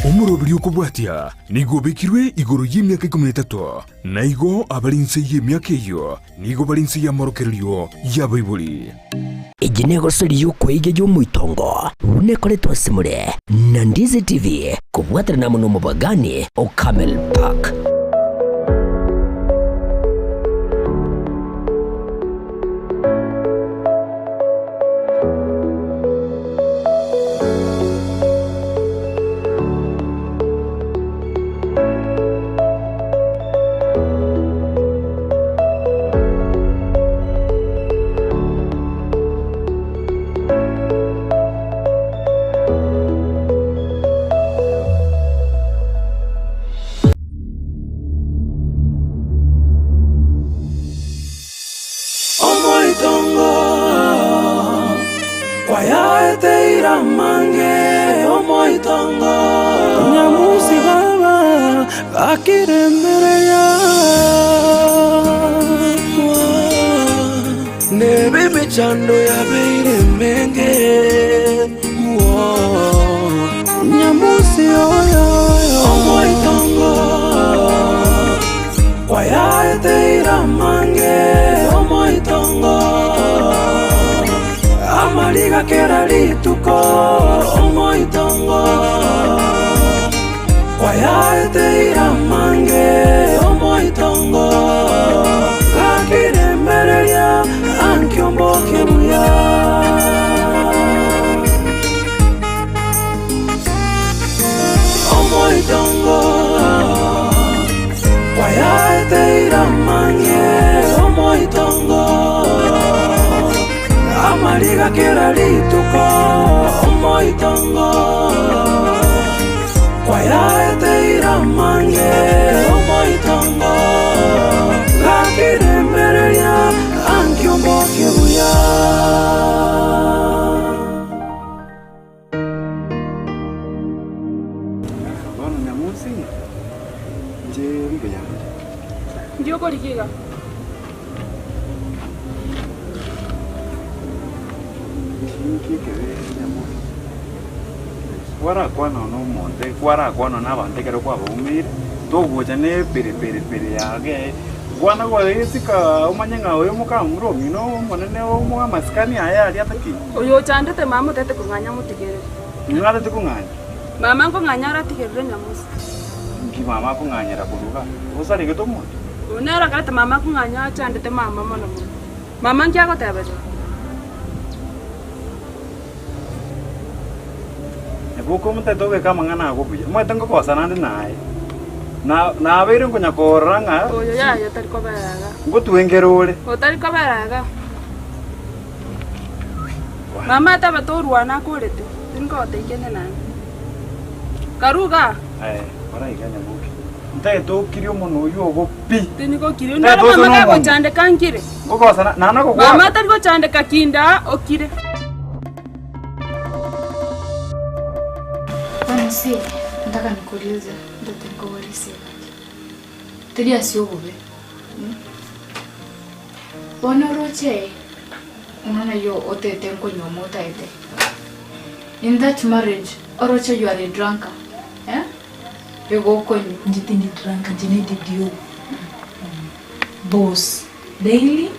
Omoroberi okobwatia nigo obekirwe igoro y'emiaka ikomi na etato, na igo abare inse y'emiaka eyio nigo bare inse y'amorokererio y'abaibori. Eye negosori y'okweiga y'omoitongo buna ekoretwe ase more na Ndizi TV kobwaterana amo nomobagani o Camel Park. Omoitongo kwayaeteire amange, omoitongo. Nyamusi baba gakiremereria. Nebe emechando yabeire emenge. Nyamusi oyo omoitongo. Kwayaeteire amange omoitongo, amariga kera rituko omoitongo. Kwayaeteire amange omoitongo, gakiremereria ankio mboke buya. Omoitongo kwayaeteire amange omoitongo amariga kera rituko omoitongo kwayaeteire amange omoitongo gakiremereria ankio mboke buya. Bono Nyamusi, inche mbuya nde. Ndi okorigia iga. Ninki ekebe Nyamusi? Kwarakwana na omonto, kwarakwana na abanto ekero kwabaumeire, togocha na epere pere pere yage, kwana gwaesika omanye ng'a oyo mokamura omino omonene omoe amasikani aye aria atakeire. Oyo ochandete mama otete kong'anya motigerere. Ning'o atete kong'anya? Mama nkong'anya aratigerere nyamosi. Inki mama akong'anyera korwa igaa? Osaregete omonto? Oyo nere okerete mama akong'anya achandete mama mono mono. Mama nki agoteba iga? Nyaboka omotete obeke amang'ana ago buya. Omanyete nkogosana ande naye. Na nabeire nkonya korora ng'a Oyo yaya tari kobera iga. ngotwengera ore. Otari kobera iga. Mama ataba torwana akorete, tinkogotebi kende naende. Karue igaa. Aye, kora iga Nyaboke. Ntagete okirie omonwa oyio ogo pi. Tinikokirie. Ntagete Ndore ose mama nomonwa. gagochandeka nkire. Ngogosana nana Mama gogoaka. tari gochandeka kinda okire. Bono si, nataka nikuulize, ntote nkoboresie gaki. Teri ase obobe. Bono oroche omwana oyio otete nkonyuoma otaete, in that marriage oroche you are a drunker eh, igo okonywa. Inche tindi drunk inche ne DDO boss daily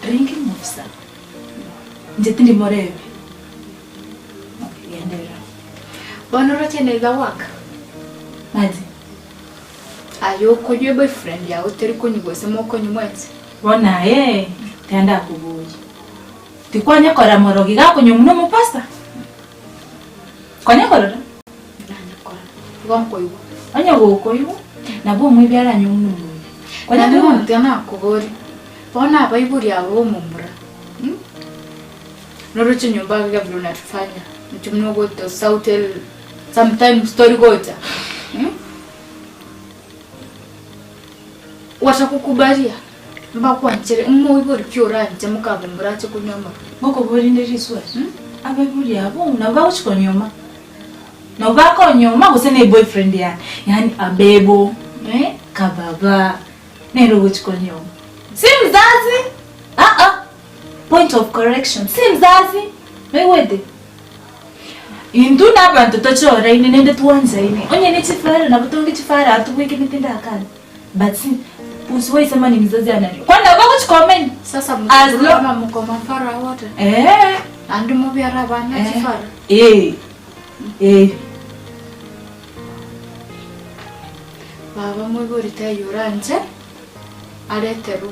drinking officer inche tindi morebi okay genderera. Bono oroche neza work? Maji. Aye okonywa eboyfriend yago teri konywa gose mokonywa mwensi. Bono aye tiga ndakoborie, tikwanya korora morogi gakonywa buna omopastor? Kwanya korora? Nanya korora. Igo nkoigwa. Onye gokoigwa, nabo omoibi aranywe buna omoibi. Kwanya Naende koigwa? bono tiga nakoborie, bono abaibori aba bomomura, noroche nyomba iga vile unatufanya, intwe buna ogotosautera Sometimes tori gocha Watakukubalia mbakwanchere moibori ki oranche mokaba morache konywa amarwa. Ngokoboria inde riswali, abaibori abwo nabo bagochi konyuoma? Nabo bakonyuoma gose ne boyfriend yane? Yaani abebo, kababa, nere ogochi konyuoma. Si mzazi, aa, point of correction, si mzazi, noigwete? Intwe nabanto tochoraine naende twanchaine, onye ne chifara nabo tonge chifara aa tobweke emete ndakane but usiwahi sema ni mzazi anani kwani nabo bagochi komenya Sasa As mchukuru lo- kama mko mafara wote. eh Andi mubyara abana eh chifara. eh eh Baba moibori taiyo oranche areterwe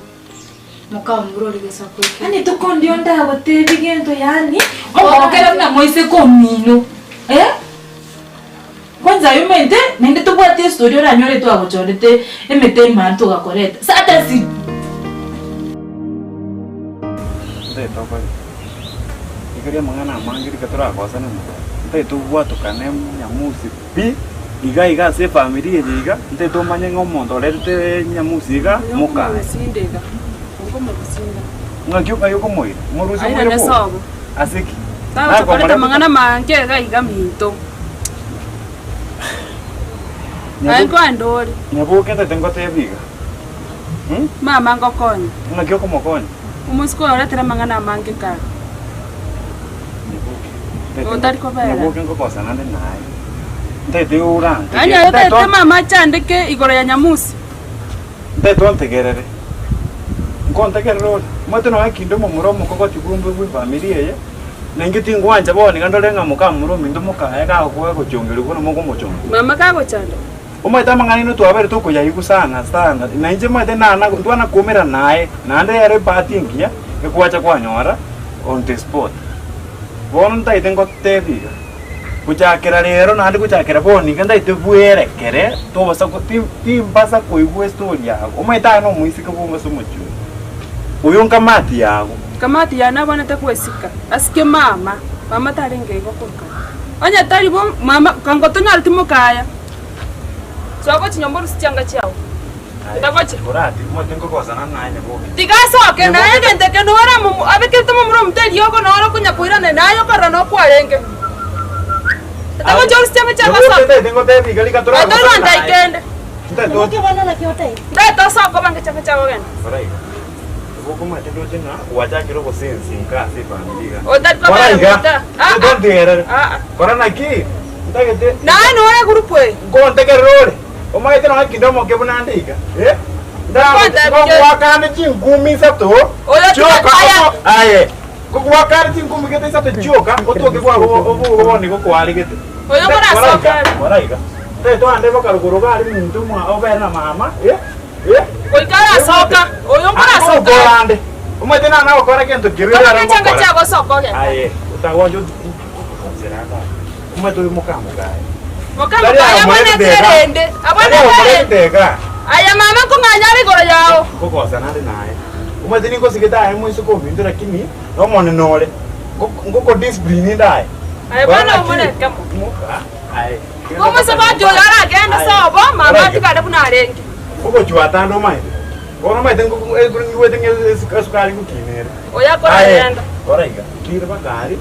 mokamura ore gesaku eke. Yani tokondio ndagotebi gento yani omogokera buna moiseke omino eh kwanza aye omanyete naende tobwate estory oranyore twagochorete emete emaro togakoreta sa ata si Ntaete okore ekeri amang'ana amange rika torakosane mono, ntaete obwatokane nyamusi pi, iga iga ase efamiri eye iga, ntaete omanye ng'a omonto orerete nyamusi iga, mokaye. Okomorusinda iga, okomorusinda. Ng'aki ng'ai okomoira? Morusie Airane moire bwogo? sobo. Ase ki? Tagocha koreta Nakomoreta amang'ana mange iga iga minto. Aye nkoenda ore. Nyaboke ntaete ngotebie iga, mh? Mama ngokonye. Ng'aki okomokonya? Omosike oyo oretire amang'ana amange kare. Otari kobera. Nyaboke ngokosana nde naye. Ntaete orantegerere. Anyare otagete mama achandeke igoro ya Nyamusi. Ntaete ontegerere. Nkontegerere ore. Omanyete nonya kinde omomura omokogoti bwombe bwe efamiri eye, na inche tingwancha bono iga ndore ng'a mokamura ominto mokaye gakoa gochongerwa buna mokomochongeria. Mama kagochanda. Omanyete amang'ana aino twabeire tokoyaigwa sana sana, na inche omanyete nana ntwana koumera naye, naende ere ebahati engiya ekwacha kwanyora on the spot. Bono ntaete ngotebia iga, gochakera rero naende gochakera bono iga ntaete bwerekere tobasa ko ti timbasa koigwa estory yago, omanyete aye na omoiseke bwa ase omochie oyo, oyo nkamati yago. Kamati yane abwanete gwesika asike mama, mama tarenge igo korwa kare. Onye tari bo mama kango tonyoreti mokaya. Soa gochia nyomba orusie chianga chiao. Ntagochia. Tiga asoke naye egento eke noro amomo abekerete momura omonto eriogo noro okonya koirana naye okorora noo kwarenge. Ntagochia orusie chianga chiago osoke. Otorwa ndaikende. Ndete osoke obange chianga chiago ogende. Otari kobera buta. Ah, ah. Ah, ah. Naye nore group eye. Nkontegerera ore, omanyete nonya kinde omoke buna nde iga, eh? Ngogoakane chingumi isato Oyo chioka tiga- aya. aye ngogoakane chingumi gete isato chioka otoke bwago obogo bono igo kwarigete. Oyo korasoke are. Kora iga. Tari twande boka rogoro iga aria omonto mwa obere na mama eh eh. Goika arasoka, oyo nkorasoka are. Korande. Omanyete nana gokora gento keria Kora orare ne chianga ngokora. chiago osoke ogende. Aye, otagoncha omanyete oyo mokamokaye. Mokamokaye abwenerete erende, abwenerete erende. Aye mama nkong'anya are igoro yao. Nkogosana nde naye. Omanyete ningosigete aye moiseke ominto lakini nomonene ore. Ngoko discipline inde aye. Aye bono omoreke mo. Aye. Omosubati oyo aragende sobo, mama atigare buna arenge. Ogochwata ande omanyete. Bono omanyete ngigwete ng'a esukari ngokina ere. Oyo akoragenda. Kora iga, tira mpaka aria.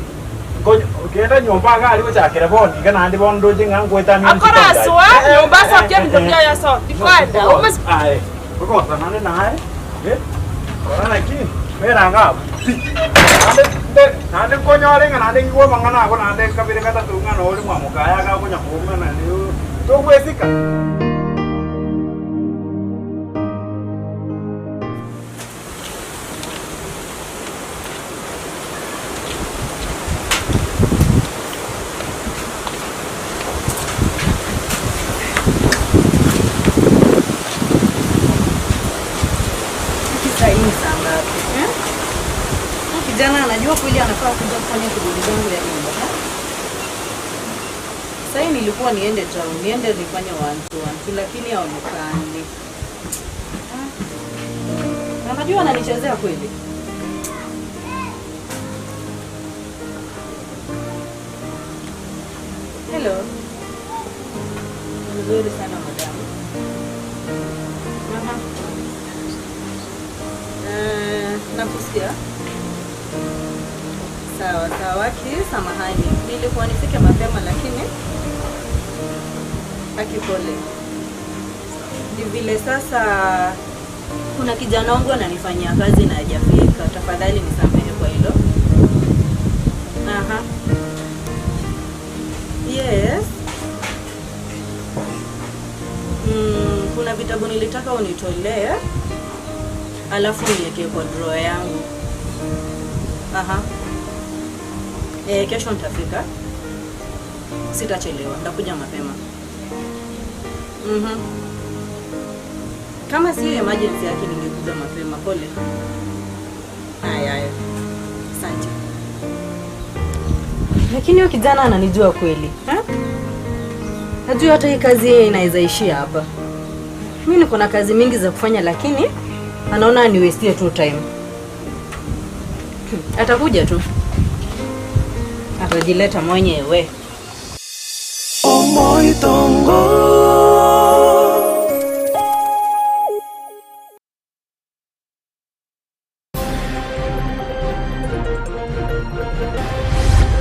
Kenda nyomba iga aria gochakera bono iga naende bono ndoche ng'a ngoetania Akorasoa nyomba asokie ebinto biaye asoke. Tikoenda. Omos- Aye, ogosana naende naye, eh, kora naki, bera iga abwo, pi. Naende nde- naende nkonyore ng'a naende ngigwe amang'ana ago naende kabere gatato ng'a nore mwamokaye iga akonya koumana togwesika. Sasa hii ni saa ngapi? Eh? Huyu Kijana anajua kweli anafaa kuja kufanya shughuli zangu ya nyumba. eh? Sasa hii nilikuwa niende town, niende nifanye one to one, tu, lakini haonekani. Ah. Na Anajua ananichezea kweli. Hello. Mzuri sana madamu. Aha. Eh, nakusikia. Sawa sawa, ki samahani, nilikuwa nifike mapema lakini haki pole. Ni vile sasa kuna kijana wangu ananifanyia kazi na hajafika. Tafadhali nisamehe kwa hilo. Aha. Yes. Mm, kuna vitabu nilitaka unitolee alafu niweke kwa drawer yangu. Aha. Eh, kesho nitafika. Sitachelewa, nitakuja mapema. Mhm. Kama sio emergency yake ningekuja mapema. Pole. Haya haya. Asante. Lakini huyo kijana ananijua kweli eh? Najua hata hii kazi yeye inaweza ishia hapa. Mi niko na kazi mingi za kufanya, lakini anaona aniwestie tu time. Atakuja tu, atajileta mwenyewe. Omoitongo.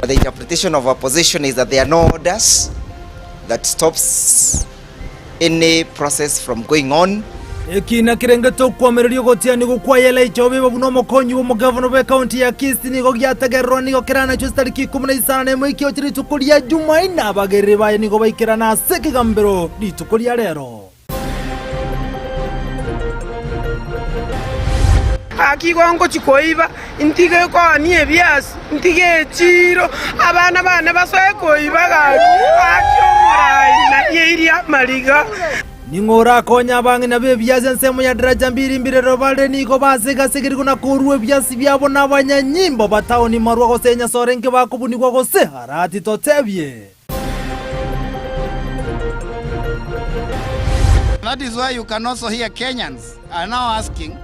The interpretation of our position is that there are no orders that stops any process from going on. Ekina kerengete okwamereria ogotianigwa kwa Elijah Obeba buna omokonyi bw'omogavana bw'ekaunti ya Kisii nigo giategererwa nigo keranachwe chitariki ikomi na isano na emo ekio rituko ria Jumaine abagereri baye nigo baikerana ase ekegambero rituko ria rero. Gaki igo ngochia koiba, ntige koonia ebiasi, ntige echiiro, abana bane basoe koiba gaki, gaki omorai narieirie amariga. Ning'o orakonye abang'ina b'ebiasi ensemo ya daraja mbiri mbirero bare nigo basegasegerigwe na korua ebiasi biabo nabanyanyimbo ba taoni marwa gose enyasore enke bakobunigwa gose harati totebie. That is why you can also hear Kenyans are now asking,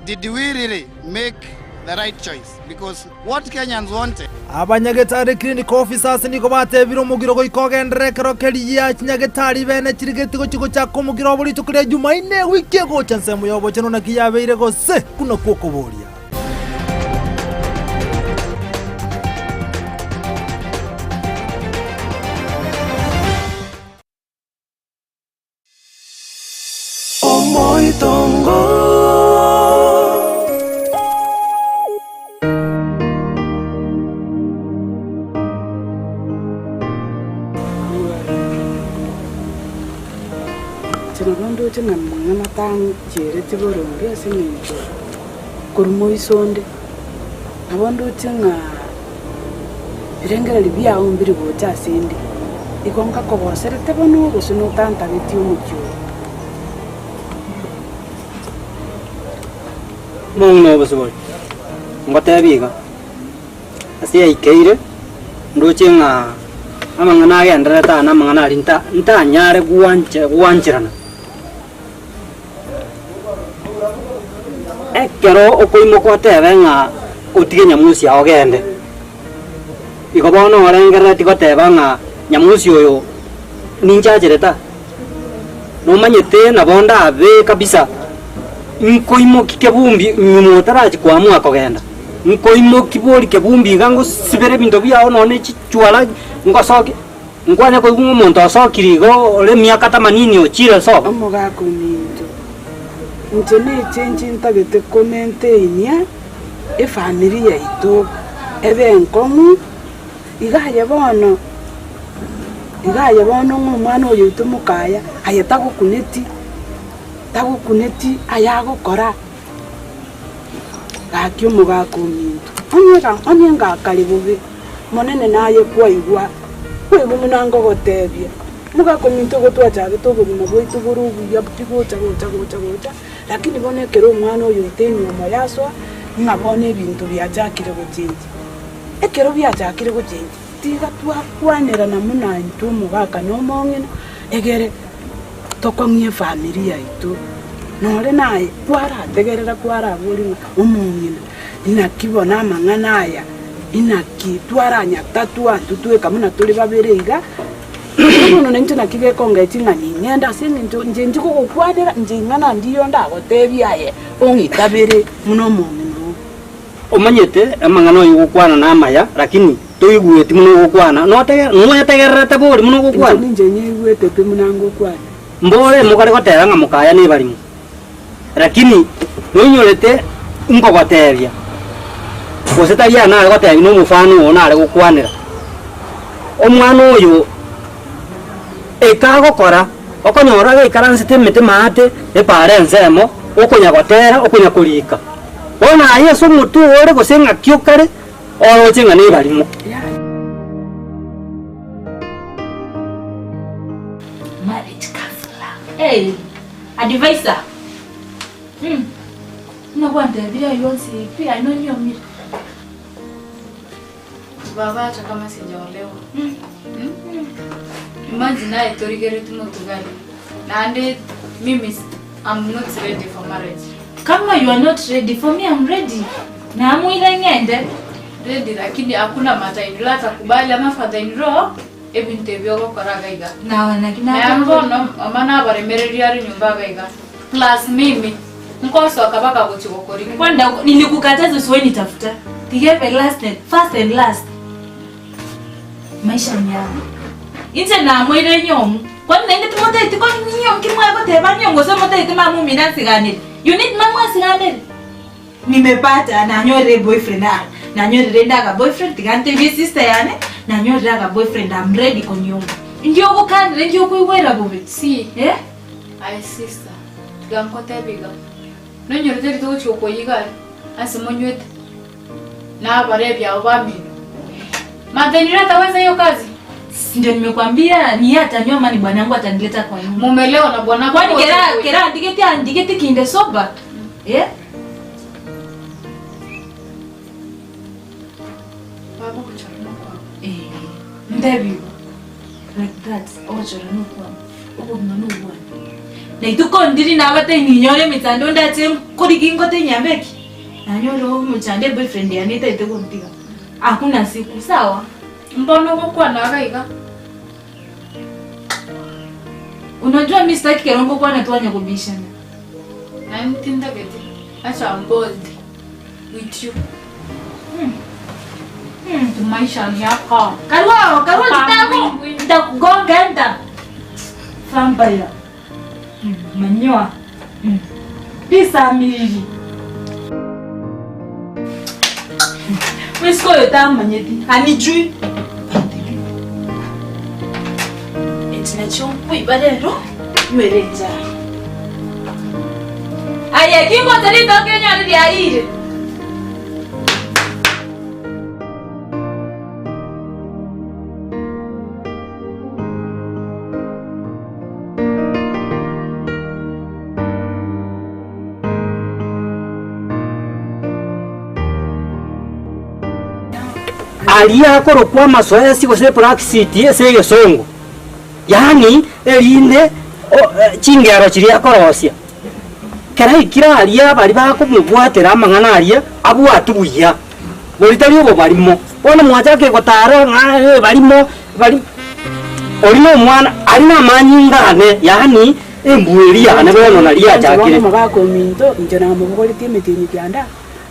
did we really make the right choice? Because what Kenyans wanted. Abanyagetari clinical officers nigo batebire omogiro goika ogenderere ekero keria chinyagetari bene chirigeti gochia gochaka omogiro obo rituko ria Jumaine ewiki egocha ensemo y'obochenu naki yabeire gose buna kw'okoboria. Omoitongo. Inche nabo ndoche ng'a amang'ana tanchereti boronge ase eng'encho korwa moiso onde, nabo ndoche ng'a Ebirengererio biao mbiri gocha ase 'nde, igo ngakogoserete bono gose notantagetie omochie oyo. Omong'ina obosibore, ngotebie iga, ase yaikeire, ndoche ng'a amang'ana agendererete aya na amang'ana aria nta ntanyare gwanche gwancherana. Ekero okoimoka otebe ng'a otige nyamusi ao ogende, igo bono orengereretie goteba ng'a nyamusi oyo ninchacherete aa? Nomanyete nabo ndabe kabisa, nkoimoki kebumbi nyuma otarachia koamua kogenda, nkoimoki bori kebumbi iga ngosibere ebinto biao nonye ne chichwara ngosoki. Nkwane koigwa ng'a omonto osokire igo ore emiaka tamanini ochire sobo. Omogaka ominto, inche nechenchi ntagete komaintainia efamiri yaito ebe enkong'u, iga aye bono, iga aye bono ng'a omwana oyo oito mokaya, aye tagokuneti, tagokuneti aye agokora. Gaki omogaka ominto, onye onye ngakare bobe, Monene naye kwaigwa, kwaigwa buna ngogotebia. Omogaka ominto igo twachagete obogima bwaito bore obuya pi gocha gocha gocha gocha, lakini bono ekero omwana oyo oito enyiomo yasoa, ng'a bono ebinto biachakire gochenji. Ekero biachakire gochenji, tiga twakwanerana buna intwe omogaka na omong'ina, egere. Tokong'ia efamiri yaito, nore naye kwarategerera kwaraboria ng'a omong'ina, inaki bono amang'ana aya, inaki twaranyatatwa intwe tweka buna tore babere iga, bono nainche naki gekongechi ng'a ning'ende ase eng'encho inche nchigogokwanera, inche ing'ana ndiyo ndagotebie aye ong'itabere buna omong'ina oo. Omanyete amang'ana oyo ogokwana namaya, lakini toigweti buna ogokwana. Notege noyetegererete bori buna ogokwana? Inche ninche nyeigwete pi buna ngokwana. Mbore mokare goteba ng'a mokaya nebarimo, lakini noinyorete nkogotebia, gose tari aya nare gotebia nomofano oo nare gokwanera. Omwana oyo. Eke agokora, okonyora agaikaransete emete maate epaara ensemo, okonya gotera, okonya korika. Bono aye ase omotwe oo ore gose ng'aki okare, oroche ng'a nebarimo. Marriage counselor. Hey, advisor. Mm. Buna gwantebire aywo onsi pi aye nonyiomire. Baba hata kama sijaolewa. Mm. Mm. Imagine aye torigeretie motugani. Naende mimi I'm not ready for marriage. Kama you are not ready, for me I'm ready. Namuire ng'ende. Ready lakini hakuna mother in law atakubali ama father in law ebinto ebi ogokora iga iga. Nawe naki Naye bono mama nabaremereria are nyomba iga iga. Plus mimi nkosoka baka gochi gokorigia. Kwani nilikukataza usiwahi nitafuta. Tiga ebe last and, first and last. Maisha ni yangu. Inche namoire nyomu. Kwani naende timotageti konyiomu ki mwagoteba nyomu gose motagete mama omino asiganere. You need mama asiganere? Nimepata nanyorire boyfriend ah nanyorire inde aka boyfriend tiga ntebie sister yane nanyorire aka boyfriend I'm ready konyuoma. Inki ogokanera inki okoigwera bobe? Si. Eh? Aye sister, tiga nkotebie iga, nonyorete rituko gochia gokoyia iga aria ase monywete na abarebi abo bamino. Mother-in-law ataweza hiyo kazi? Si ndio nimekwambia ni yeye atanywa ama ni bwanangu atanileta kwa nyumba. Mumelewa na bwanako Kwani wote kera kweli. kera andigeti andigeti kinde sober. Eh? Baba ogochora nokwabo. Eh. Ntebi igo. Like that ogochora nokwabo. Obogima nobwane. Na ituko ndiri nabatebie ninyore emechando ndache nkorigia ngote enyama eki. Nanyore omochando eboyfriend yane etagete gontiga. Hakuna siku sawa. Mbono ogokwana iga iga. Unajua mi sitaki kero ngokwana twanya kobishana. Naende tintageti acha I'm bored with you. Mm. Maisha ni yako. Karua, karua nitaku nitakugonga enda. Vampire. Mm, manyoa. Mm. Risamiri. Mwisiko oyo tamanyeti. Anijui. Eki nakio nkoiba rero nywere enchara. Aye kingocha ritoke enyore riarire. Aria akorokwa amasoesi gose epraxiti ase egesongo, yaani erinde chingero chiria akorosia. Kera aikire aria baria bakomobwatera amang'ana aria abwatwe buya, boria tari obobarimo. Bono mwachakire gotara ng'a barimo bari oria na omwana aria na amanyinga ane, yaani embwa eria yane bono naria Inche bono yachakire. omogaka ominto, inche namobogoretie emetienyi kianda,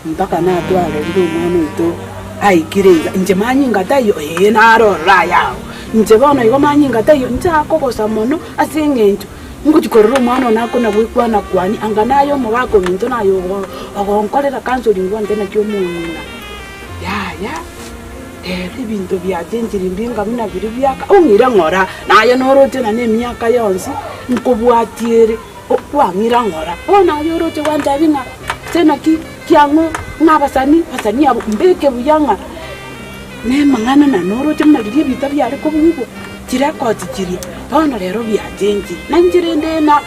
mpaka natwarerire omwana oito aikire iga. Inche manyinga taiyo, ee naro ororo ayao. Inche bono igo manyinga taiyo, inche akogosa mono ase eng'encho ngochia korora omwana one akona goikwana kwani, anga naye omogaka ominto naye ogo ogonkorera counselling gwante naki omong'ina. Yaya, rero ebinto biachenchiri mbinga buna biria biaka, ong'ire ng'ora, naye noroche na nemiaka yonsi, nkobwatie ere, kwang'ira ng'ora. Bono aye oroche gwantebia ng'a ase naki kiang'o ng'a abasani, abasani abwo mbeke buya ng'a nemang'ana na noroche buna riria ebita biare kobugigwa, chirekodi chiria, bono rero biachenchiri. Na inche rende na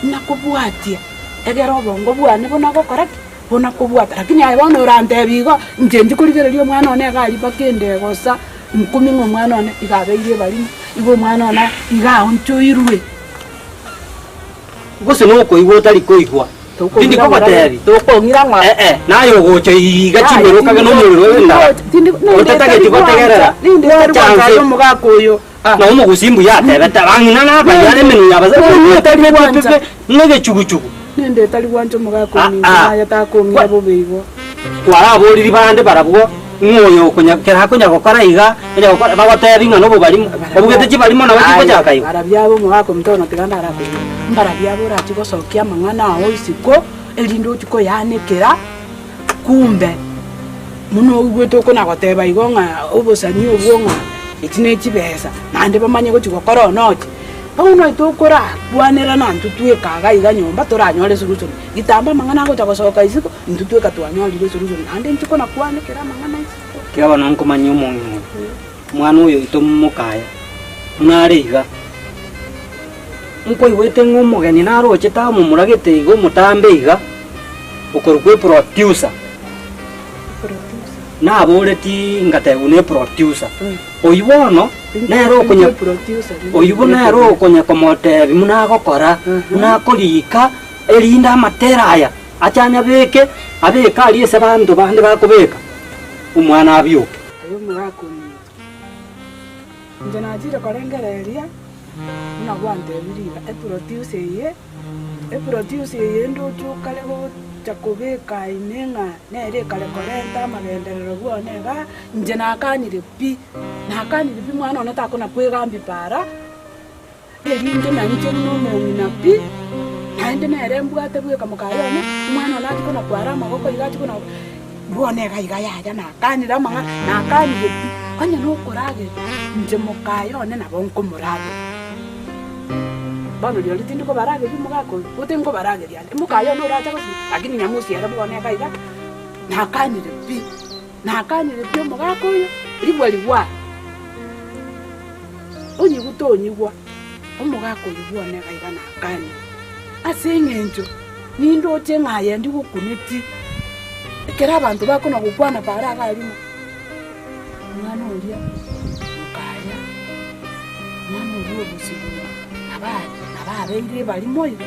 nakobwatia, egere obongo bwane buna gokora ki? Buna kobwata, lakini aye bono orantebie igo, inche ndikorigereria omwana one iga aria mpaka ende egosa, nkumi ng'a omwana one iga abeire ebarimo, igo omwana one iga aonchoirwe. Gose nokoigwa otari koigwa, tindi kogotebi, ee, naye ogocha iga chimero okage nomorero ore endara, otatageti gotegerera, chance. Na omogusii mbuya atebete, abang'ina na abayia emenwa ya abasani, emenwa etari pepepepe ng'a egechuguchugu. Nende etari gwancha omogaka ominto Ah, ah. naye takong'ira bobe igo. Kwaraboriri bande barabwo ng'a oyo okonya kera akonya gokora iga, onya gokora bagotebi ng'a nobobarimo, obugete chibarimo nabo chigochaka igo. Barabwo abo omogaka ominto bono tiga ndarakoigwe, mbarabwo abo orachie gosokia amang'ana ao isiko, erinde ochie koyaanekera, kumbe buna oigwete okona goteba igo ng'a obosani obwo ng'a echi ne chibesa, naende bamanye gochia gokora onochi. Bono tokorakwanerana intwe tweka iga iga nyomba toranyore esolution. Gitambo amang'ana agocha gosoka isiko, intwe tweka twanyorire esolution naende intwe konakwanekera amang'ana isiko. Ekiagera bono nkomanyia omong'ina oyo, omwana oyo oito mokaya, buna are iga, nkoigwete ng'a omogeni narochete amomuragete iga omotambe iga, okorokwa eproducer. Naboretie ngatebigwa ne eproducer. Oyio bono nere okonya oyio bono nere okonya komotebia buna agokora, buna akorika, erinde amatera aya ache anyabeke, abeke aria ase abanto bande bakobeka, omwana abioke. Aye omogaka ominto, inche nachire korengereria buna gwantebirie iga, eproducer eye. Eproduce eye ndoche okare gocha kobeka ime ng'a nere ekare korenta amagenderero bwone igaa, inche nakanire pi, nakanire pi mwana one takona kwegambia para, erinde na inche buna omong'ina pi, naende nere mbwate bweka mokaye one, omwana one achie kona kwara amagoko iga achie kona bwone iga iga yaya nakanire amang'ana nakanire pi, onye nokorageria inche mokaye one nabo nkomorageria. Bono rirorio tindi kobarageria omogaka oyo, gose nkobarageria ande, mokaye one orache gosira, lakini nyamosi ere bono iga iga, nakanire pi, nakanire pi omogaka oyo, ribwa rigwa, onyigwe tonyigwa, omogaka oyo bwone iga iga nakanire. Ase eng'encho nindoche ng'a aye ndigokuneti, ekero abanto bakona gokwana para iga aria ng'a omwana oria mokaya. Omwana oyio obosibore, nabo abeire ebarimo iga.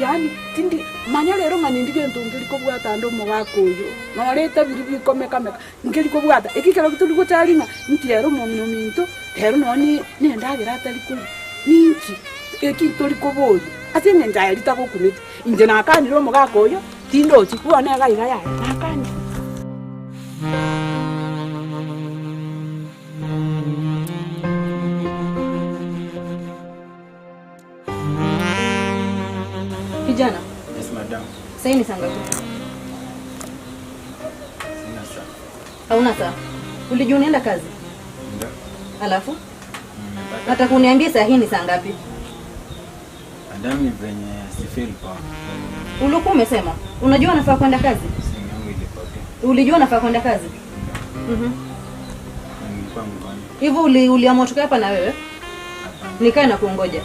Yaani tindi manya rero ng'a nindi gento nkeri kobwata ande omogaka oyo, nore etabiri bikomeka-meka, nkeri kobwata. Eki ekero tori gochari ng'a inki rero omong'ina ominto, rero nonye na endagera atari koria, ninki eki tori koboria ase eng'encho aye ritagokuneti. Inche nakanire omogaka oyo, tindochi, bono iga iga yaya, nakanire. Kijana, Yes, madam. sasa ni saa ngapi? Sina saa. Hauna saa? Ulijua unaenda kazi? Ndio. Alafu Nimepata. nataka uniambie saa hii ni saa ngapi? Madam ni venye si feel poa. Ulikuwa umesema unajua nafaa kwenda kazi? Simu yangu ilipotea. Ulijua nafaa kwenda kazi? Mhm. Na nilikuwa mgonjwa. Hivyo uli, uliamua tukae hapa na wewe? Nikae na kuongoja.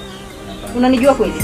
Unanijua kweli?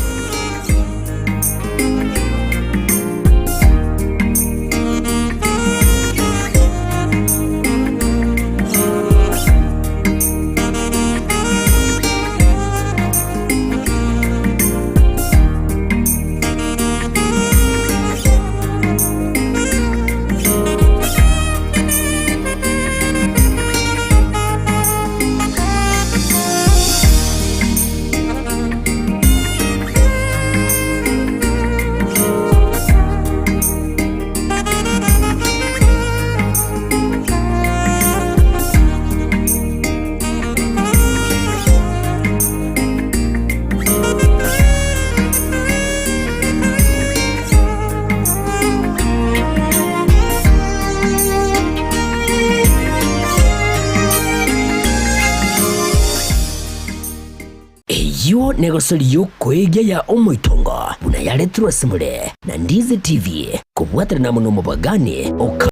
Eyio negosori y'okoegia ya omoitongo buna yaretirwe ase more na Ndizi TV kobwaterana amo nomobagani o.